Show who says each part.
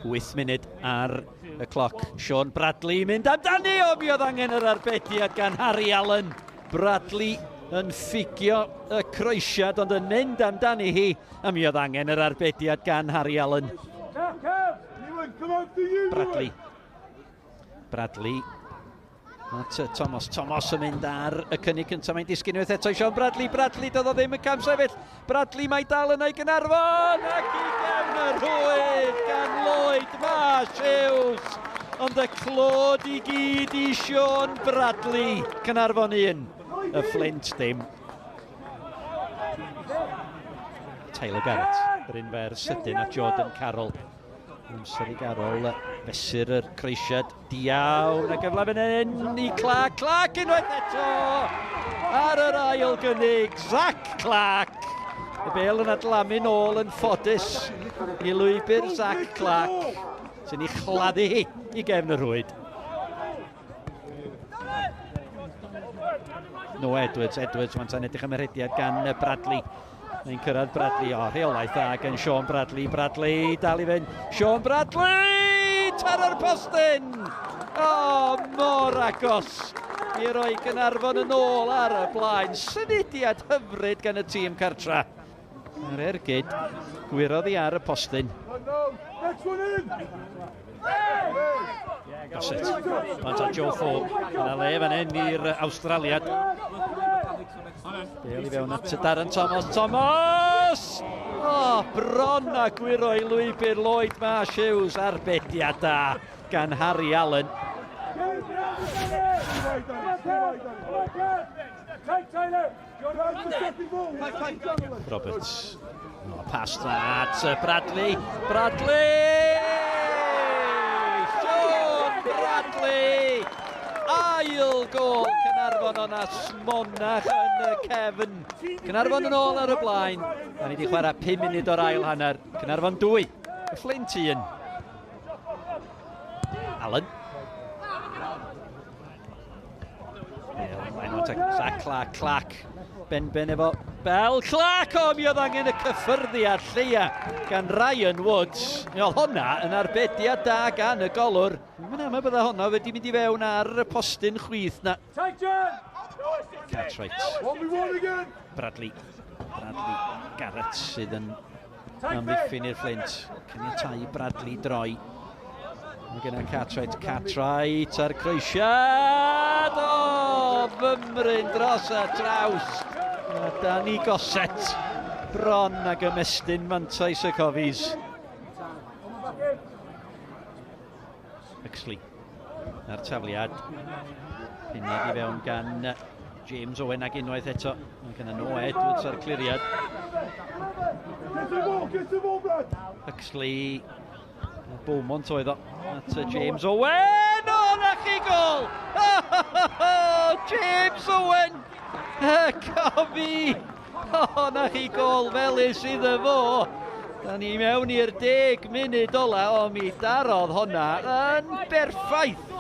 Speaker 1: 8 munud ar y cloc. Sean Bradley mynd amdani, o mi oedd angen yr arbediad gan Harry Allen. Bradley yn ffugio y croesiad ond yn mynd amdani hi, a mi oedd angen yr arbediad gan Harry Allen. Bradley. Bradley At Thomas, Thomas yn mynd ar y cynnig cyntaf, mae'n disgyn unwaith eto i Sean Bradley, Bradley doedd o ddim yn cam sefyll, Bradley mae dal yna i Gynarfon, ac i gefn y rhwyd gan Lloyd Marsh Hughes, ond y clod i gyd i Sean Bradley, Cynarfon 1, y Flint dim. Tyler Garrett, yr un fer sydyn at Jordan Carroll. Amser i Garol fesur yr croesiad. Diawn a gyfle fan hyn i Clark. Clark unwaith eto ar yr ail gynnig. Zach Clark. Y bel yn adlamu nôl yn ffodus i lwybr Zach Clark sy'n ei chladdu hi i gefn y rhwyd. Noah Edwards, Edwards, wan ta'n edrych am y rhediad gan Bradley. Mae'n cyrraedd Bradley, o, rheolaeth dda gan Sean Bradley. Bradley, dal i fynd. Sean Bradley! Taro'r postyn! O, mor agos i roi Gaernarfon yn ôl ar y blaen. Symudiad hyfryd gan y tîm cartra. Yr ergyd, gwyrodd i ar y postyn. Gossett. Ond a Joe Thorpe. Yna le fan hyn i'r Awstraliad. Bale i fewn at Darren Thomas. Thomas! Oh, bron a gwyro i lwybr Lloyd Marsh Hughes arbediad da gan Harry Allen. Roberts. No, pas dda at Bradley. Bradley! Sean Bradley! Ail gol Cynarfon o'na smonach yn y cefn. Cynarfon yn ôl ar y blaen. Da ni wedi chwarae 5 munud o'r ail hanner. Cynarfon 2, y Flint 1. Allen. Zach Clark, Clark, ben-ben efo Bell. Clark, o, mi oedd angen y cyffyrddiad lleia gan Ryan Woods. Mi oedd honna yn arbediad da gan y golwr. Mae'n aml bydda honna wedi mynd i fewn ar y postyn chwith na. Cartwright. Bradley. Bradley Garrett sydd yn amddiffyn i'r Flint. Caniatau Bradley droi. Mae gen Cartwright, Cartwright a'r croesiad! O, fymryn dros y traws! A Danny Gossett bron ag ymestyn mantais y Cofis. Huxley a'r tafliad. Peniad i fewn gan James Owen ac unwaith eto. Mae gan Noah Edwards ar cliriad. Huxley. Beaumont oedd o at James Owen. O, na chi gol! James Owen! Cofi! O, na chi gol felys iddo fo. Da ni mewn i'r 10 munud ola, o mi darodd honna yn berffaith.